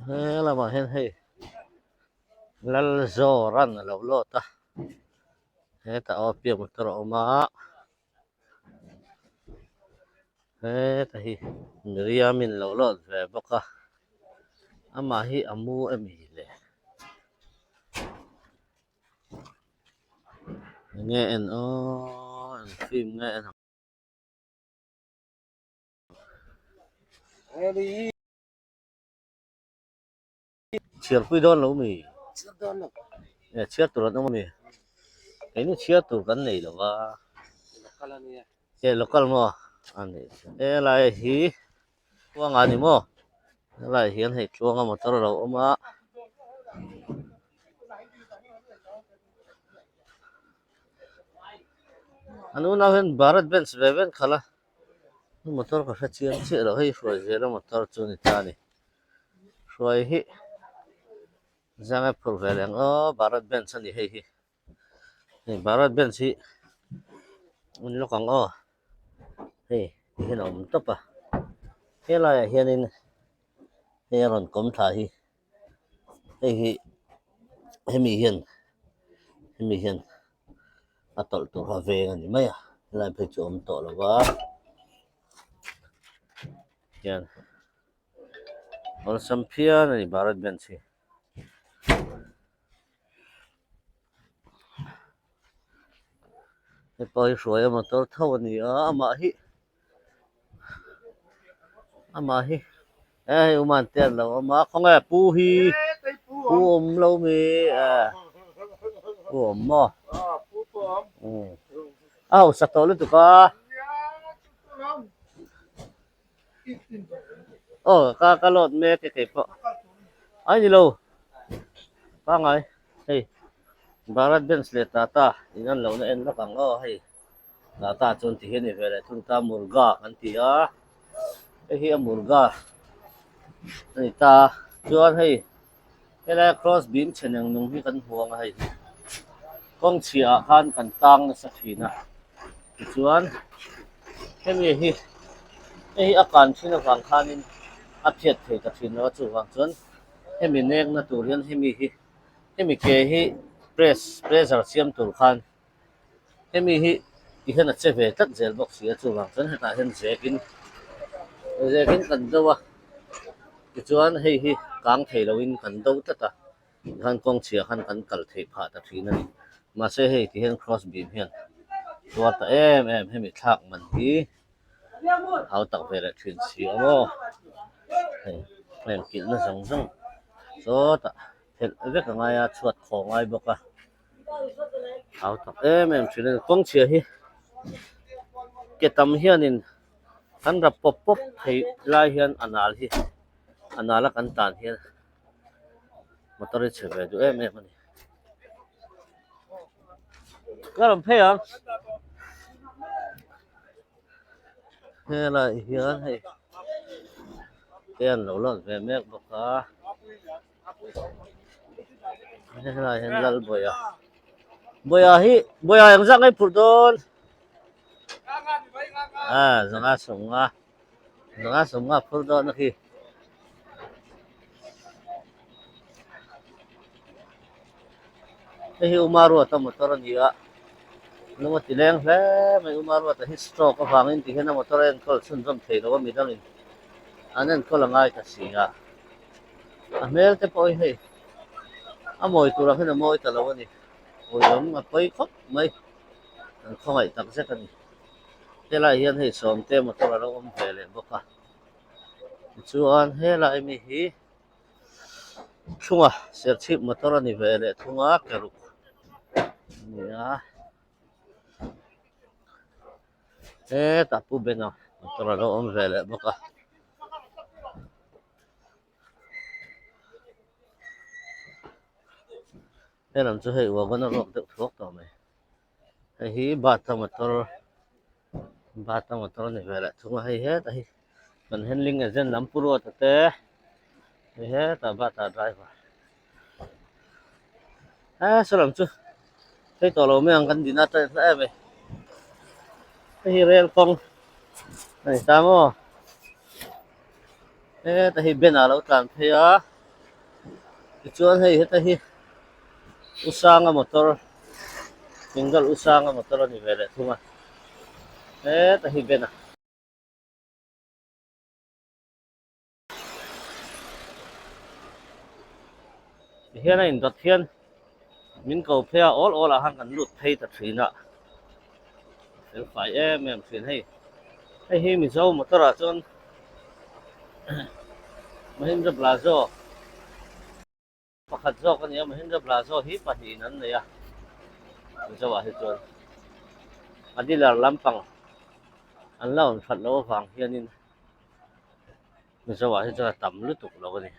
He lamah hian hei Lalzawran a lo lawt a hetah aw piak motor a awm a heta hi Miriam-in lo lawt ve bawk a amah hi a mu emi le. Enge en aw eng film nge en ang. Chhiar pui dawn lo mi? Chhiar dawn lo. E chhiar tur an awm a mi? Keini chhiar tur kan nei lo va. Local a nia. E local maw? A ni. E lai hi tluanga a ni maw? Helai hian hei tluanga motor a lo awm a. An unau hian Bharat Benz ve vel khalh a. Motor ka hre chiang chiah lo hei hruai zela motor chu a ni ta a ni. Hruai hi zanga phurh ve leh ang aw Bharat Benz a ni hei hi hei Bharat Benz hi an lawk ang aw hei ti hian a awm tawp a helaiah hianin hei a rawn kawm thla hi hei hi hemi hian hemi hian a tawlh tur a veng a ni mai a helai phei chu a awm tawh lo va hian. Awlsam phian a ni Bharat Benz hi. Hepa hi hruaia motor tho a ni a amah hi amah hi e hei uman te an lo awm a khawnge pu hi pu awm lo mi e pu awm maw a hausa tawh lutuk a. Aw ka ka load mek e kei pawh ai ni lo pangai hei Bharat Benz leh Tata in an lohna en lawk ang aw hei Tata chuan ti hian ni ve leh thung ta Murga kan ti a hei hi a Murga a ni ta chuan hei helai cross beam chhe neng nung hi kan hmu ang a hei kawng chhiah ah khan kan tang nasa thin a tichuan hemi hi hei hi a kan thin avang khanin a phiat thei ta thin lo a chuvang chuan hemi nek na tur hian hemi hi hemi ke hi press pressure siam tur khan hemi hi ti hian a che ve tlat zel bawk si a chuvang chuan hetah hian zekin zekin kan do a tichuan hei hi kang thei loin kan do tlat a tikhan kawng chhia khan kan kal theih phah ta thin a ni mahse hei ti hian cross beam hian tuar ta em em hemi thlak man hi hau tak ve leh thin si a maw hei heng kilhna zawng zawng sawtah phelh vek a ngai a chhuat khawh a ngai bawk a. Hau tak em em thin a ni kawng chhia hi ke tam hianin kan rap pawp pawp theih lai hian a nal hi a nal a kan tan hian motor hi chhe ve duh em em a ni. Ka rawn phei ang helai hian hei te an lo lawt ve mek bawk a. Helai hian lal bawih a bawih ah hi bawih ah engzah nge phurh dawn a zanga sawmnga zanga sawmnga phur dawn a khi hei hi uma ruata motor a ni a lung a ti leng hle mai uma ruata hi stroke avangin ti hian a motor a enkawl chhunzawm thei lo a midangin an enkawl a ngai ta si a. A hmel te pawh hi hei a mawi tur ang hian a mawi ta lo a ni ui awm a pawi khawp mai an khawngaih tak zet a ni helai hian hei sawmte motor a lo awm ve leh bawk a tichuan helai mi hi thlunga serchhip motor a ni ve leh thung a ke ruk a ni a hetah pu bena motor a lo awm ve leh bawk a. He lam chu hei wagon a ruak deuh thuak tawh mai hei hi bata motor bata motor a ni ve leh thung a hei hetah hi kan handling agent lam pu ruata te hei hetah bata driver he saw lam chu phei tawh lo mai ang kan din a ṭan hla em mai hei hi rail kawng a ni ta maw. Heta hi Ben ah a lo tlan phei a. Tichuan hei heta hi U Sanga motor single U Sanga motor a ni ve leh thung a heta hi Ben a. Tihian a indawt hian min ko phei a awl awl ah khan kan lut phei ta thin a fel fai em em thin hei hei hi Mizo motor ah chuan Mahindra Blazo pakhat zawk a ni a Mahindra Blazo hi pahnihin an nei a Mizo ah hi chuan a dealer lampang an la awm that loh avang hianin Mizo ah hi chuan a tam lutuk lo a ni.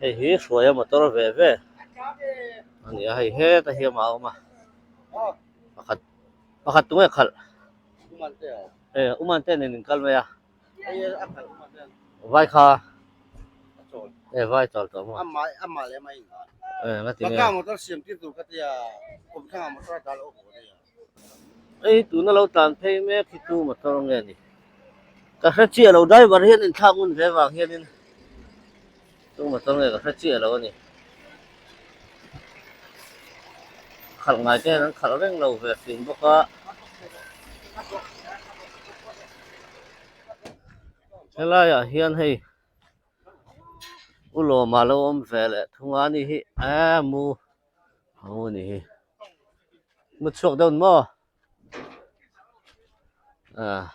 Hei hi hruaia motor ve ve a ni a hei heta hi amah a awm a pakhat pakhat tunge khalh e uman te nen in kal mai a vai kha e vai chawl tawh maw e nga ti nge Hei tuna lo tlan phei mek hi tu motor nge ni ka hre chiah lo driver hian inthlak ngun ve vang hianin tu motor nge ka hre chiah lo a ni khalh ngai te hian an khalh reng lo ve thin bawk a helaiah hian hei u lawma lo awm ve leh thung a ni hi eee mu mu a ni hi. Mu chhuak dawn maw? Ah.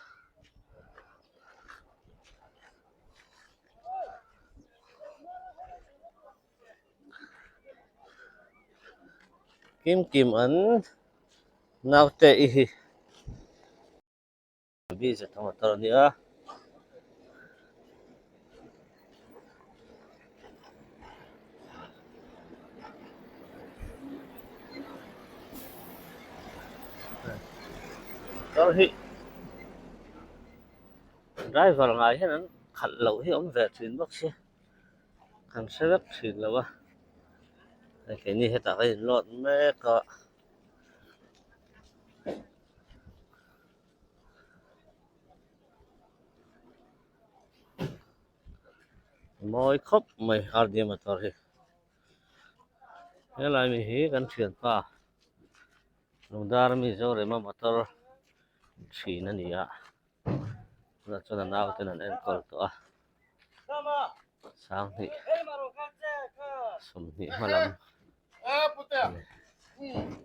Kim kim an naute i hi. Visa thang a tar a nia. Tar hi driver ngai hian an khalh loh hi a awm ve thin bawk sia kan hre vek thin lo a hei keini hetah kan in load mek a. Mawi khawp mai RD motor hi helai mi hi kan thianpa Lungdar mi Zorema motor thin a ni a tunah chuan a nauten an enkawl tawh a sanghnih sawmhnih hma lam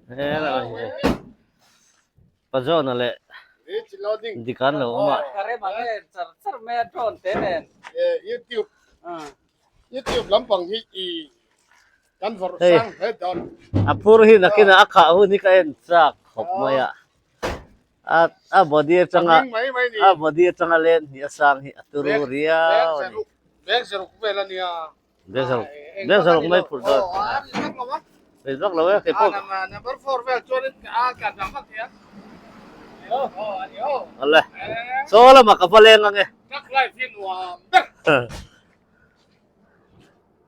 helai hi. Pazawna leh Dikan lo awm a. Hei a phur hi nakinah a khah hun hi ka en chak khawp mai a. A body atanga a body atanga len hnih a sang hi a turu riau a ni. Bag zaruk mai phurh dawn. Rit vak lo e kei pawh. Awle chaw lamah ka va leng ang e.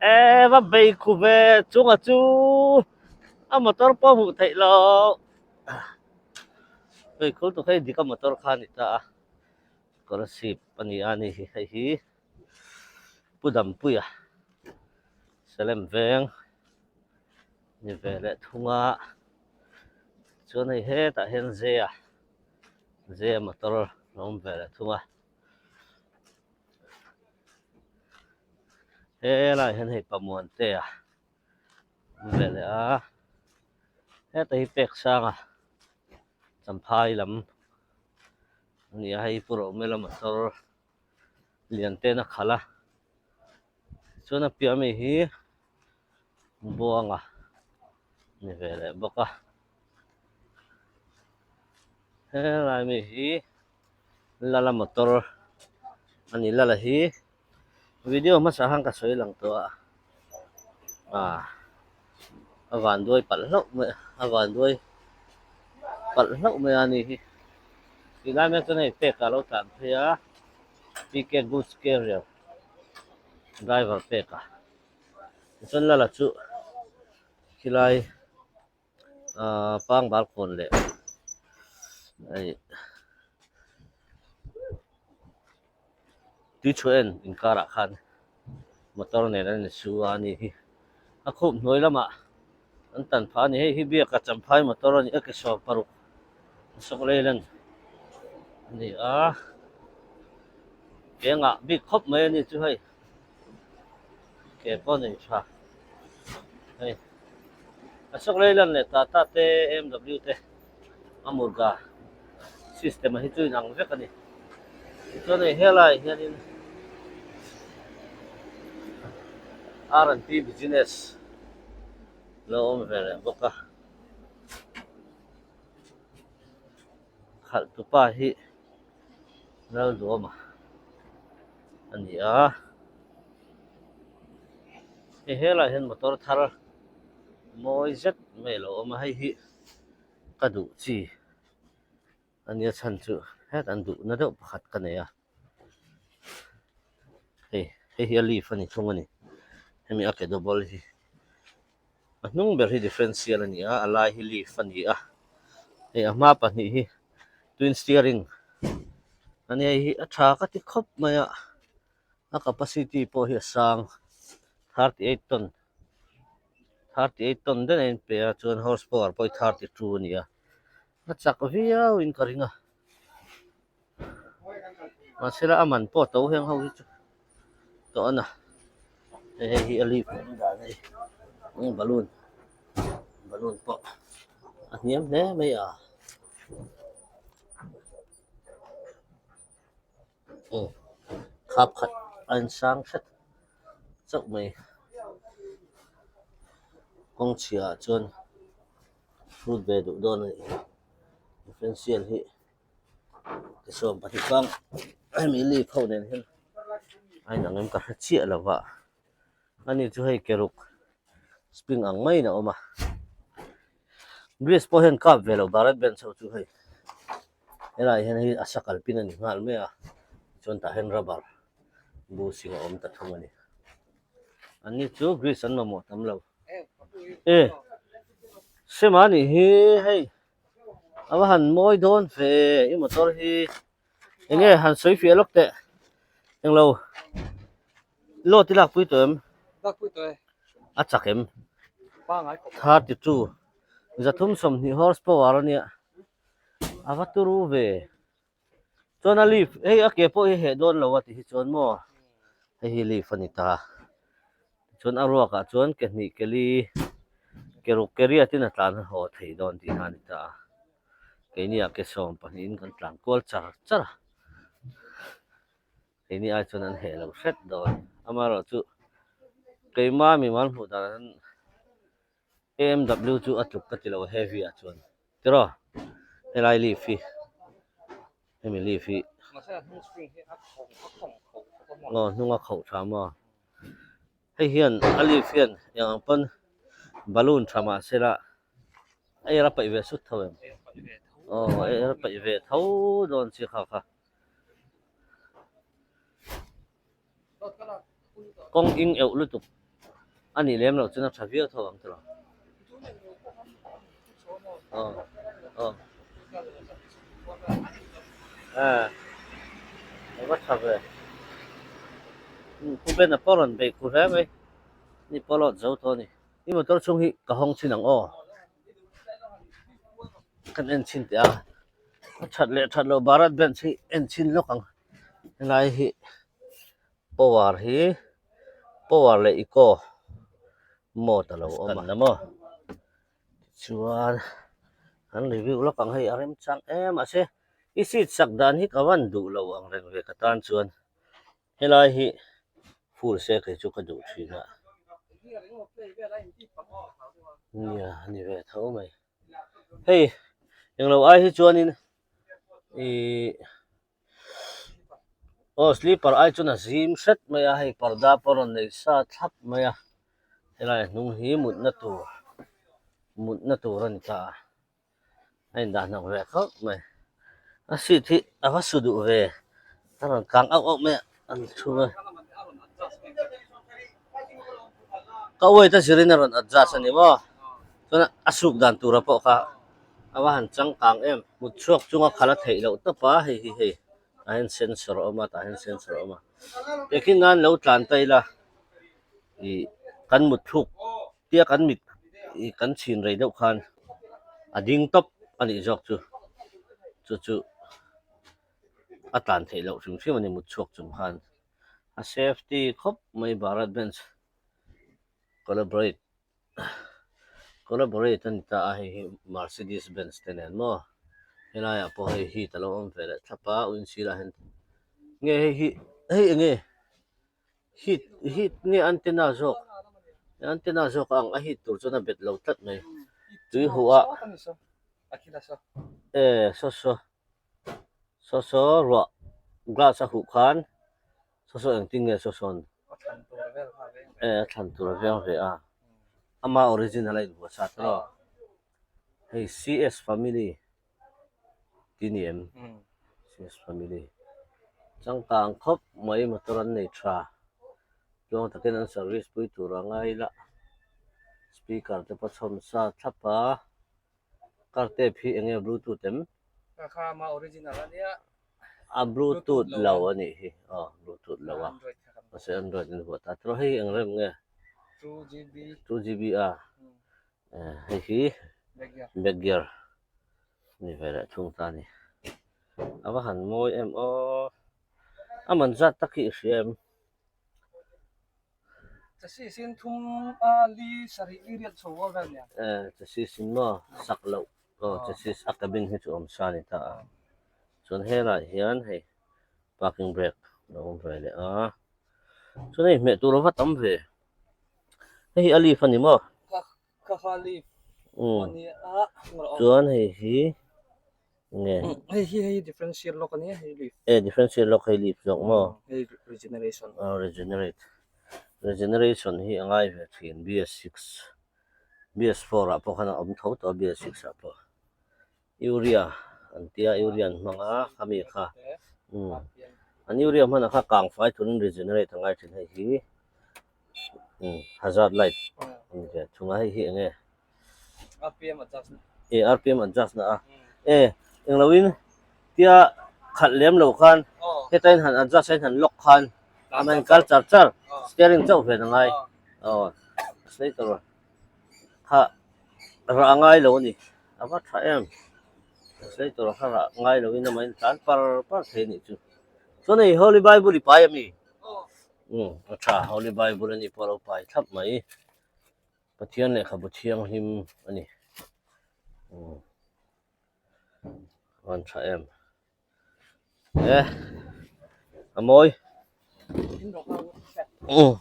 E va bei khu ve chunga chu a motor pawh hmuh theih loh. Hei khul tu hei dik a motor kha a ni ta a scholarship a ni a ni hi hei hi. Pu Dampuia Salem veng ni ve leh thung a chuan hei hetah hian Zea Zea motor a awm ve leh thung a helaiah hian hei Pamuantea awm ve leh a heta hi Peksanga Champhai lam a ni a hei Pu Romela motor. lian ten a khalh a chuan a piah ami hi buanga ni ve leh bawk a helai mi hi lala motor a ni lala hi video hmasa khan ka sawi lang tawh a ah a van duai palh hlauh mai a van duai palh hlauh mai a ni hi. Ti lai mek chuan hei pek ah lo tlan phei a PK goods carrier driver pek a tichuan lala chu khilai ahh pangbal khawn leh hei. Tuichhuah en inkarah khan motor nen an insu a ni hi. A khup hnuai lamah an tan phah a ni. Hei hi biaka champhai motor a ni a, ke 16 Ashok Leyland a ni a. Ke ngah bik khawp mai a ni chu hei. Ke pawh nei tha hei. Ashok Leyland leh Tata te BMW te a murga system a hi chu inang vek a ni. Tichuan hei helaiah hianin R and P business lo awm ve leh bawk a. Khalh tupa hi Lalduama a ni a. Hei helaiah hian motor thar mawi zet mai a lo awm a hei hi ka duh chi a nia chhan chu het an duhna deuh pakhat ka nei a hei hei hi a leaf a ni thung a ni hemi a ke double hi a hnung ber hi differential a ni a a lai hi leaf a ni a hei a hma pahnih hi twin steering a ni hei hi a tha ka ti khawp mai a a capacity pawh hi a sang 38 ton 38 ton daih a inpe a chuan horse power pawh hi 32 a ni a a chak viau in ka ring a mahsela a man pawh to heng ho hi chu tawh a na hei hei hi a leaf awm dan a ni balloon balloon pawh a hniam hle mai a. Aw khap khat a insang hret chauh mai kawng chhiah ah chuan hrut ve duh dawn a nih hi differential hi tisawm pahnih kang hemi leaf ho nen hian a inang em ka hre chiah lo va ani chu hei ke ruk spring ang maiin a awm a grease pawh hian kap ve lo bharat benz ho chu hei. Helaiah hian hei a sakal pin a ni nghal mai a chuan tah hian rubber bushing a awm ta thung a ni an ni chu grease an mamawh tam lo e sema nih hi hei a va han mawi dawn ve i motor hi eng nge han sawi fiah lawk teh englo load i lakpui tawh em a chak em 32 320 horse power a nia. A va turu ve. Chuan a leaf hei a ke pawh hi heh dawn lo a ti hi chuan maw hei hi leaf a ni ta. Chuan a ruakah chuan ke hnih ke li ke ruk ke riatin a tlan a haw thei dawn tih kha a ni ta a. Keini ah ke 12 in kan tlan kual char char a. Keini ai chuan an heh lo hret dawn. Amaherawhchu keima mimal hmuh danah hian AMW chu a tluk ka ti lo heavy ah chuan tiraw helai leaf hi hemi leaf hi aw hnung a khauh tha maw hei hian a leaf hian eng ang pawn balloon tha mah se la a er a paih ve sut tho em aw a er a paih ve tho dawn chi kha kha. Kawng ing euh lutuk a nih lem loh chuan a tha viau tho ang tawh. Aw aw eh a va tha ve Pu Ben a pawh rawn beih khu hle mai ni pawh lawt zo tawh a ni. I motor chhung hi ka hawng chin ang aw kan en chhin teh a a that leh that loh Bharat Benz hi en chhin lawk ang helai hi power hi power leh eco mode a lo awm a maw tichuan an review lawk ang hei a remchang em mahse i seat sak dan hi ka van duh lo ang reng ve ka tan chuan helai hi full se kei chu ka duh thin a nia a ni ve tho mai hei englo ai hi chuanin ihh aw sleeper ai chuan a zim hret mai a hei parda pawh a rawn nei sa thlap mai a helai hnung hi mutna tur mutna tur a ni ta a a indah hnawk ve khawp mai a seat hi a va su duh ve a rawn kang auh auh mai a an thu a ka weight a zirin a rawn adjust a ni maw chuan a suk dan tura pawh kha a va han changkang em mut chhuak chunga khalh a theih loh tawp a hei hi hei. Tah hian sensor a awm a tah hian sensor a awm a tehkhin nan lo tlan ta ila ih kan mut thluk tia kan mit ih kan chhin rei deuh khan a ding tawp a nih zawk chu chu chu a tlan theih loh hrim hrim a ni mut chhuak chung khan a safety khawp mai Bharat Benz collaborate collaborate a ni ta a hei hi Mercedes Benz te nen maw helaiah pawh hei heat a lo awm ve leh thlap a windshield ah hian nge hei hi hei eng nge heat heat nge antenna zawk antenna zawk a ang a heat tur chuan a bet lo tlat mai tui huh a e saw saw saw saw ruah glass a huh khan Saw saw engtin nge saw sawn e a thlan tur a veng ve a ama original a invuah sa tawh a hei CS family tih ni em CS family changkang khawp mai motor an nei tha tluang takin an service pui tur a ngai ila speaker te pawh chhawm sa thlap a car tape hi eng nge bluetooth em. A bluetooth lo a nih hi aw bluetooth lo a mahse android in vuah ta tawh hei eng rem nge 2gb a hei hi back gear ni ve leh thung ta a ni a va han mawi em aw a man zat tak hi i hria em. Chassis in maw sak loh. Aw chassis a cabin hi chu awm sa a ni ta a chuan helaiah hian hei parking brake a awm ve leh a chuan hei hmeh tur a va tam ve hei hi a leaf a ni maw chuan hei hi nge hei hi hei differential lock a nia hei leaf e differential lock hei leaf zawk maw hei regeneration aw regenerate regeneration hi a ngai ve thin BS6. BS4 ah pawh khan a awm tho tawh a BS6 ah pawh urea an tia urea an hmang a khami kha umm an urea hmanah kha kang fai turin regenerate a ngai thin hei hi umm hazard light a ni ve thung a hei hi eng nge e rpm adjust na a e englo in tia khalh lem lo khan heta in han adjust a in han lock khan a man kal char char steering chauh ven a ngai. Aw slater kha rah ngai lo a ni a va tha em slater kha rah ngai lo in amah in tlan par par thei a nih chu chuan hei holy bible i pai ami umm a tha holy bible a nih pawh a lo pai thlap mai Pathian lehkhabu thianghlim a ni umm a van tha em. E a mawi umm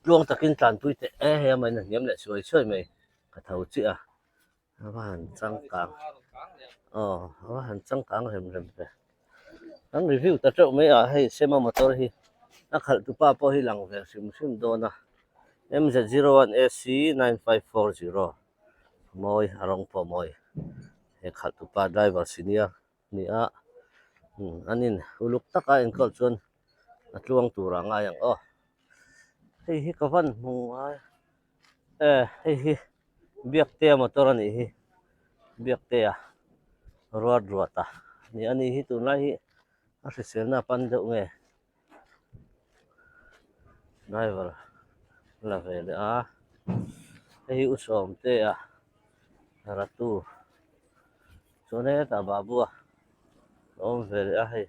tluang takin tlanpui teh e hei amahin a hniam leh suai suai mai ka tho chiah a a va han changkang aw a va han changkang rem rem ve kan review ta teuh mai a hei sema motor hi a khalh tupa pawh hi lang ve hrim hrim dawn a M Z01 A C 9540 mawi a rawng pawh mawi he khalh tupa driver senior. Ni a an in uluk taka enkawl chuan a tluang tur ah ngai ang aw hei hi ka van hmu ngai e hei hi Biaktea motor a nih hi Biaktea ruat ruat a ni a ni hi tunlai hi a hriselna a pan deuh nge driver la ve leh a hei hi u Sawmtea Ratu. Chuan hetah babu a awm ve leh a hei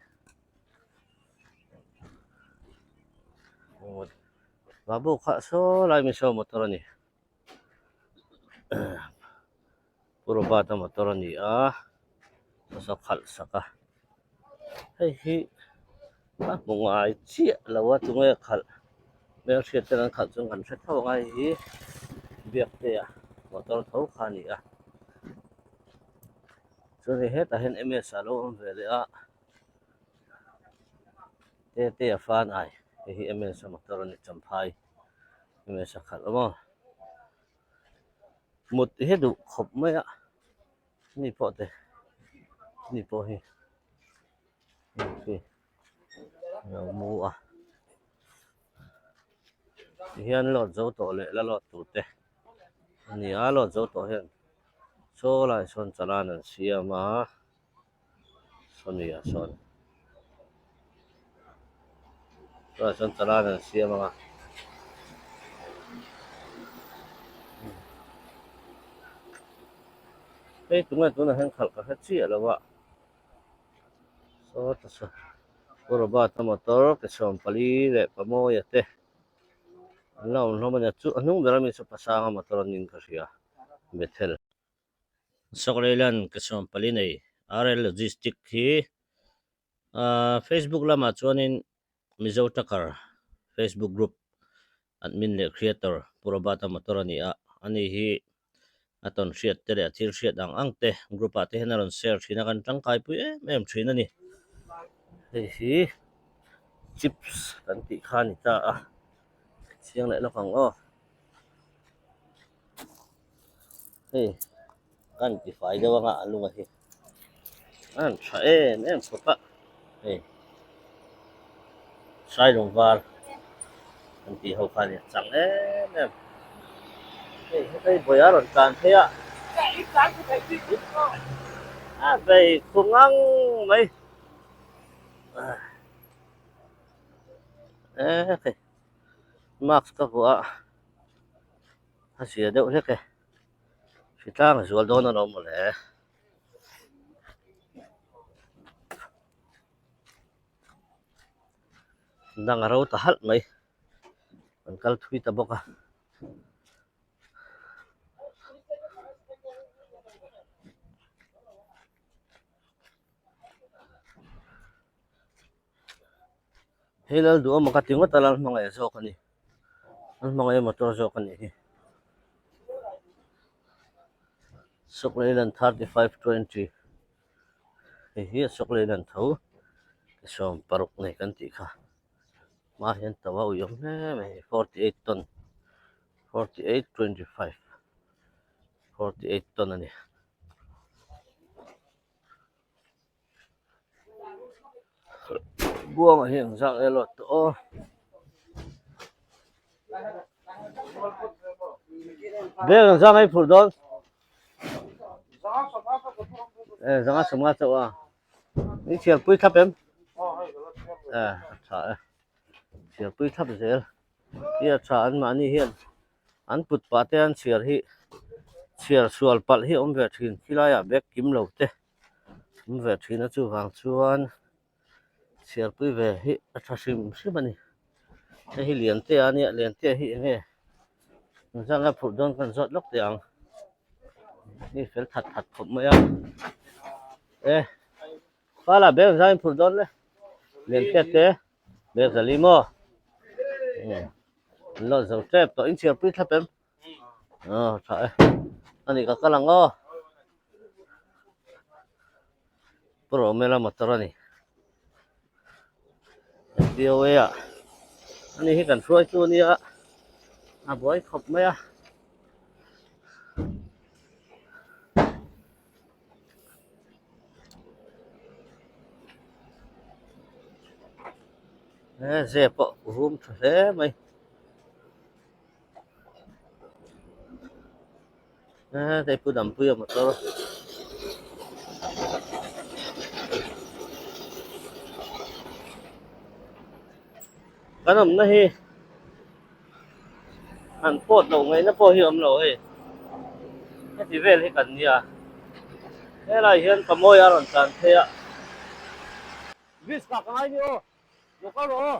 babu kha saw lai mi saw motor a ni pu Robert a motor a ni a saw khalh sak a hei hi a hmu ngai chiah lo a tunge khalh hmelhriat ten an khalh chuan kan hre tho ang a hei hi Biaktea motor tho kha a ni a chuan hei hetah hian M_S a lo awm ve leh a Tetea fan ai hei hi M_S a motor a ni champhai M_S a khalh a maw mut hi duh khawp mai a ni pawh te ni pawh hi lo mu a tihian load zo tawh leh la load tur te a ni a load zo tawh hian saw lai sawn challan an siam a sawmi ah sawn. Tunah chuan challan an siam ang a. Hei tunge tunah hian khalh ka hre chiah lo a. Saw ta saw Pu Robert-a motor ke 14 leh Pamawia te an la awm hlawm a nia. Chu a hnung ber ami chu Pasanga motor an niin ka hria Bethel. Sawkleilan ke 14 nei RL Logistic hi Ahh Facebook lamah chuanin Mizo Trucker Facebook group admin leh creator Pu Robert-a motor a ni a, ani hi a tawn hriat te leh a thil hriat ang ang te group ah te hian a rawn share thin a, kan tangkai pui em em thin a ni. Hei hi chips kan tih kha a ni ta a, chiang leh lawk ang aw. Hei kan tifai deuh anga a lunga hi a han tha em em khawp a hei sailung var an tih ho kha a ni a chang em em hei hetah hi bawih a rawn tlan phei a a bei khung ang mai e hei mask ka vuah a. A zia deuh hlek e. Hritlang a zual dawn alawm mawle. Dang a ro ta halh mai. An kal thui ta bawk a. Hei lal duhawm a ka ti ngawt a lal hmangaih zawk a ni lal hmangaih motor zawk a nih hi Sawkleilan 3520 hei hi a Sawkleilan tho 16 nei kan tih kha hmaah hian to a ui awm hle mai 48 ton 48 25 48 ton a ni. Buangah hian ang zak elo tawh aw. Bag ang zak ei phur dawn. E zanga sawmnga chauh a. Ni chhiar pui thlap em? E a tha e. Chhiar pui thlap zel. Hi a tha an mahni hian an put pah te an chhiar hi chhiar sual palh hi a awm ve thin khilaiah bag kim lo te. Awm ve thin a chuvang chuan chhiarpui ve hi a tha hrim hrim a ni hei hi Liantea a nia Liantea hi eng nge engzah nge phurh dawn kan zawt lawk teh ang mi fel that that khawp mai a e fala bag engzah in phurh dawn le Liantea te bag zali maw an lawt zo tep tawh in chhiarpui thlap em. Aw tha e ani ka kal ang aw Pu Romela motor ani MPOA ah ani hi kan hruai chu ania a buai khawp mai a. He zep pawh rum tha hle mai. Hei pu Dampuia motor kan awmna hi han pawt loh ngaihna pawh hi a awm lo hei heti vel hi kan nia helai hian Pamawia a rawn tlan phei a. Bridge kah ka ngai ni aw. Lo kal rawh aw.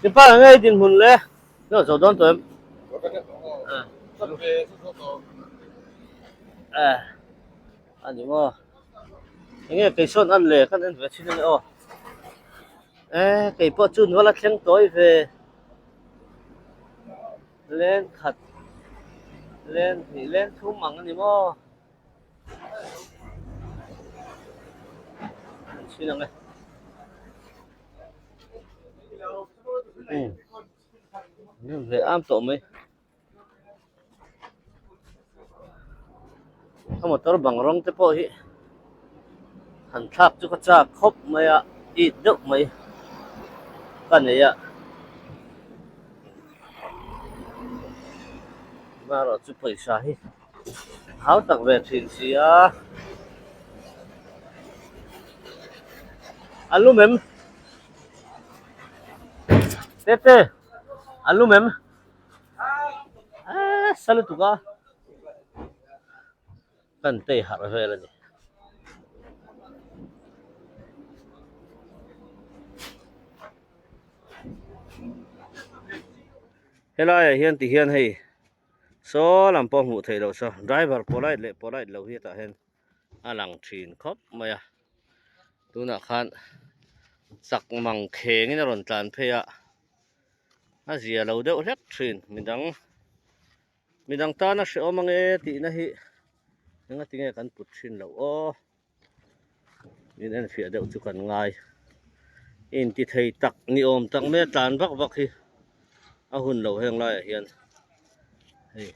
Sipai ang ngei dinhmun le. Lo zo dawn tawh em? Eh. Ani maw. Enge kei sawn an le kan en ve thin ani aw. Eh kei pawh chu nual a thleng tawi ve. Len khat len hnih len thum ang a ni maw an chhin ang e umm ve am tawh mai a motor bang rawng te pawh hi han thlak chu ka chak khawp mai a it deuh mai ka nei a. Marawh chu pawisa hi hau tak ve thin si a. A lum em? Tete, a lum em? Eee sa lutuk a. Kan tei harh vel a ni. Helaiah hian ti hian hei saw lam pawh hmuh theih loh saw driver polite leh polite lo hi tah hian a lang thin khawp mai a tunah khan chak mang khengin a rawn tlan phei a a zia lo deuh hlek thin midang midang tana hrehawm ange tihna hi engatinge kan put thin loh aw. In enfiah deuh chu kan ngai. Inti thei tak ni awm tak mai a tlan vak vak hi a hun lo heng laiah hian hei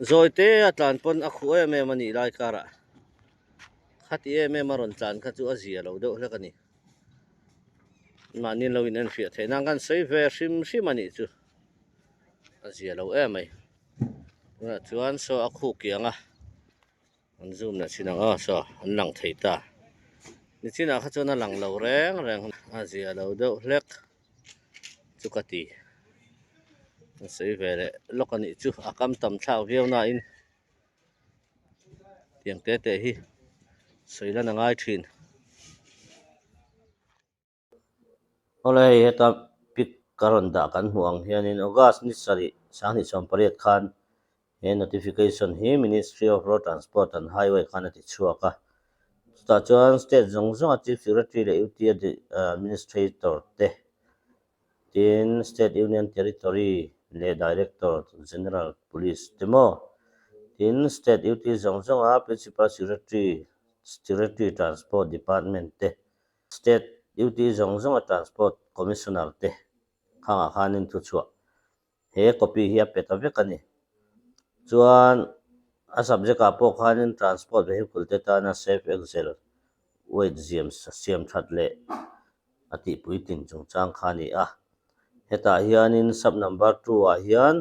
zawi te a tlan pawn a khuh em em a nih lai karah khati em em a rawn tlan kha chu a zia lo deuh hlek a ni. Mahni lo in enfiah theih nan kan sawi ve hrim hrim a nih chu a zia lo em mai. Tunah chuan saw a khuk kiang a an zoom leh chin ang aw saw an lang thei ta nichinah kha chuan a lang lo reng reng a zia lo deuh hlek chu ka ti a sawi ve leh lawk a nih chu a kam tam thlak viau nain tiang te te hi sawi lan a ngai thin. Awle hei heta pic ka rawn dah kan hmuh ang hianin August ni sarih sanghnih 18 khan he notification hi Ministry of Road Transport and Highway khan a ti chhuak a. Chutah chuan state zawng zawnga Chief Secretary leh UT Administrator te tin State Union Territory leh Director General Police te maw tin State UT zawng zawnga Principal Secretary Secretary Transport Department te State duty zawng zawnga Transport Commissioner te khangah khanin thuchhuah he copy hi a pe ta vek a ni. Chuan a subject ah pawh khanin Transport vehicle te tana safe axle weight ziam siam that leh a tihpui tin chungchang kha a ni a. Hetah hianin sub number 2 ah hian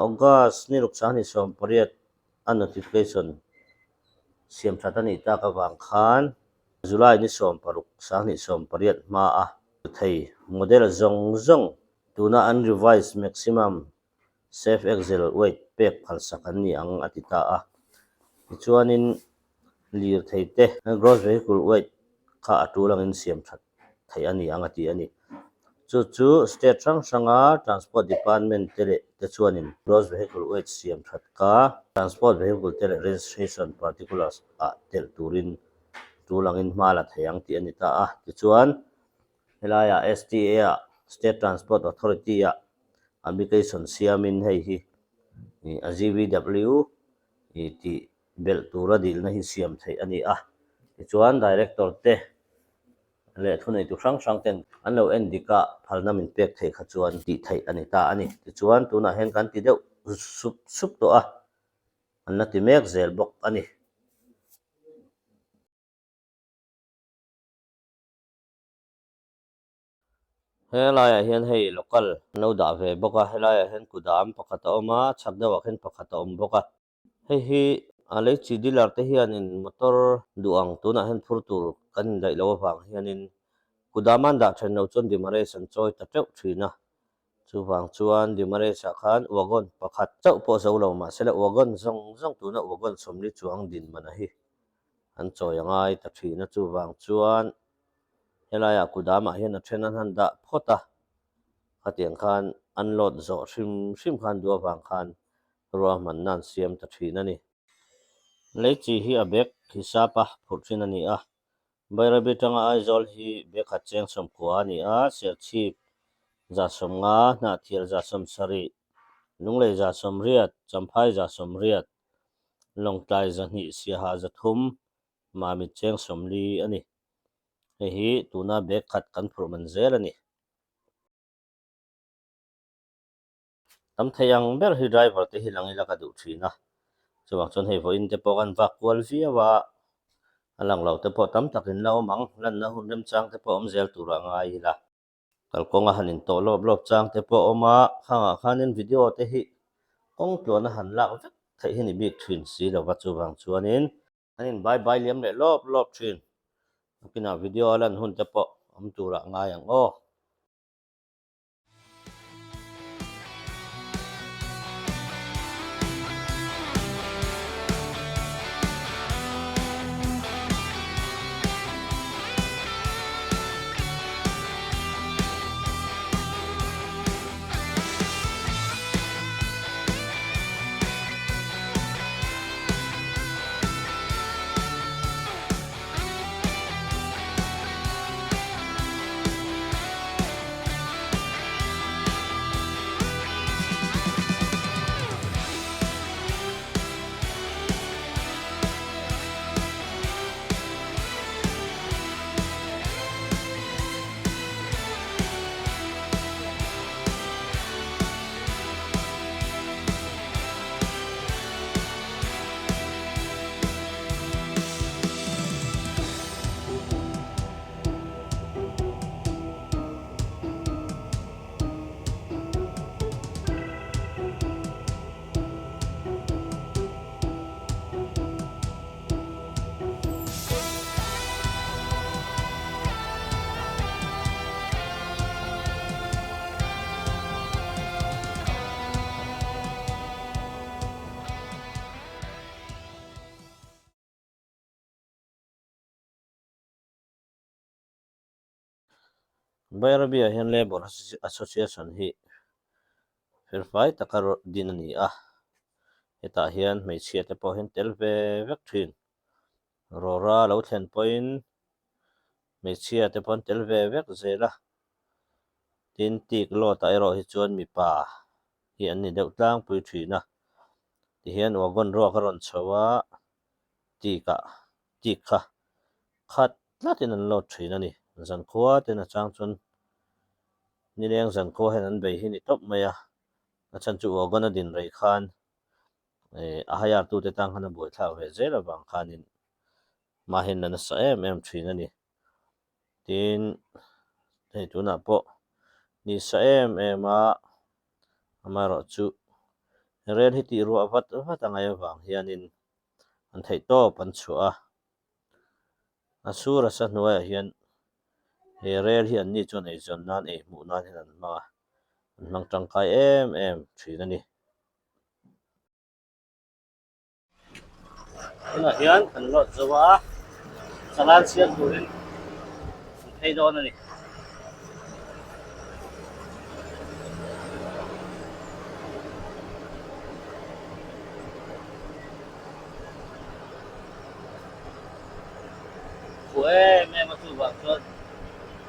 August ni ruk 2018 a notification siam that a nih tak avang khan July ni 16 2018 hma a thei model zawng zawng tuna an revised maximum safe axle weight pek phalsak an ni ang a ti ta a. Tichuanin lirthei te gross vehicle weight kha a tul angin siam that theih a ni ang a ti a ni. Chu chu state hrang hranga transport department te leh te chuanin gross vehicle weight siam that ka transport vehicle te leh registration particulars ah telh turin tul angin hma la thei ang tih a ni ta a. Tichuan helaiah STA ah State Transport Authority ah application siamin hei hi a GVW tih belh tura dilna hi siam theih a ni a. Tichuan Director te leh thuneitu hrang hrang ten an lo en dik a, phalna min pek theih kha chuan tih theih a ni ta a ni. Tichuan tunah hian kan ti deuh sup sup tawh a, an la ti mek zel bawk a ni. Helaiah hian hei local an lo dah ve bawk a, helaiah hian kudam pakhat a awm a, chhak deuhah khian pakhat a awm bawk a. Hei hi a lei chi dealer te hianin motor duh ang tunah hian phur tur kan indaih loh avang hianin kudam an dah then loh chuan demarriage an chawi ta teuh thin a. Chuvang chuan demarriage ah khan wagon pakhat chauh pawh zo lo mahse la wagon zawng zawng tuna wagon 40 chuang din mana hi an chawi a ngai ta thin a. Chuvang chuan helaiah kudamah hian a then an han dah phawt a, khatiang khan an load zawh hrim hrim khan duh avang khan ruahmanna an siam ta thin a ni. Lei chi hi a bag hisap a phurh thin a ni a, Bairabi tanga Aizawl hi bag khat cheng 90 a ni a, Serchhip 150, Hnahthial 170, Lunglei 180, Champhai 180, Lawngtlai 200, Siaha 300, Mamit cheng 40 a ni. Hei hi tuna bag khat kan phurh man zel a ni. Tam thei ang ber hi driver te hi lang ila ka duh thin a, chuvang chuan hei vawiin te pawh kan vak kual viau a, a lang lo te pawh tam takin la awm ang, lanna hun remchang te pawh awm zel turah ngai ila. Kalkawnga han intawh lawp lawp chang te pawh a awm a, khangah khanin video te hi kawng tluana han lak vek theih hi ni bik thin si lova chuvang chuanin an in bai bai liam leh lawp lawp thin. Nakinah video a lan hun te pawh awm turah ngai ang aw. Bairabi-ah hian Labour Association hi felfai taka din a ni a, hetah hian hmeichhia te pawh hian tel ve vek thin. Rawra lo thlen pawhin hmeichhia te pawh an tel ve vek zel a, tin tik load ah erawh hi chuan mipa hi an ni deuh tlangpui thin a, tihian wagon ruak a rawn chho a, tik ah tik kha khat tlatin an load thin a ni. Zankhua ten a chang chuan nileng zankhua hian an bei hi ni tawp mai a, a chhan chu wagon a din rei khan eh a hire tute tan khan a buaithlak ve zel avang khanin mahin la nasa em em thin a ni. Tin, hei tunah pawh nisa em em a, amaherawhchu rel hi tih ruah vat vat a ngaih avang hianin an theih tawp an chhuah a. A sur a sa hnuaiah hian he rel hi anni chuan eizawn nan ei hmuh nan hian an hmang a, an hmang tangkai em em thin a ni. Tunah hian kan load zo a, chalan siam turin an phei dawn a ni. Khu em em a chuvang chuan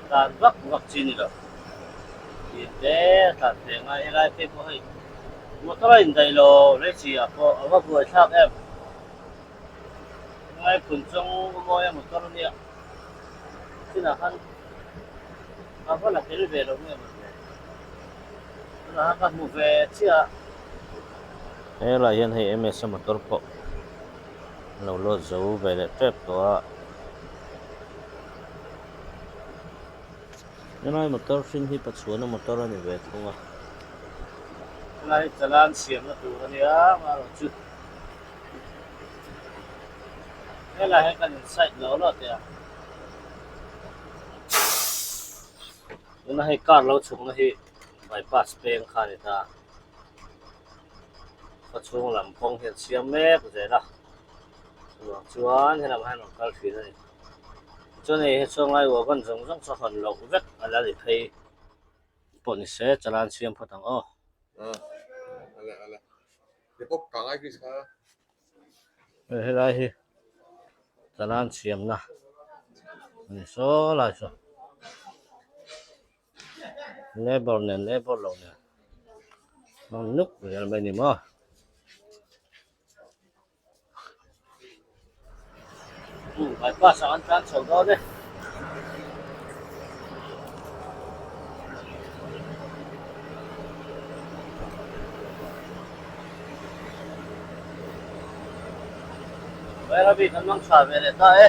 tlan vak vak chi ni lo. Tih te a tlan ve ngai helai phei pawh hei motor a indaih lo lei chi ah pawh a va buai thlak em. Ngai phun chawng mawi a motor a nia chinah khan a va la tel ve lo nge maw le. Tunah khan ka hmu ve chiah a. Helai hian hei MS a motor pawh an lo load zo ve leh tep tawh a. Helai motor hring hi Pachuana motor a ni ve thung a. Helai hi chalan siamna tur a nia amaherawhchu helai hian kan inside lo lo teh ang. Tuna hei car lo chhukna hi bypass peng kha a ni ta. Khaw chhung lam kawng hi an siam mek zel a, chuvang chuan helam hian rawn kal thin a ni. Chuan hei he chhuanglai wagon zawng zawng chu a hawn loh vek a la ni phei pawh ni se chalan siam phawt ang aw. Hei helai hi chalan siamna a ni saw lai saw labour nen labour lo nen hmang nuk zel mai a ni maw. Bypass ah an tlan chho dawn e. Bairabi kan mang tha ve leh ta e.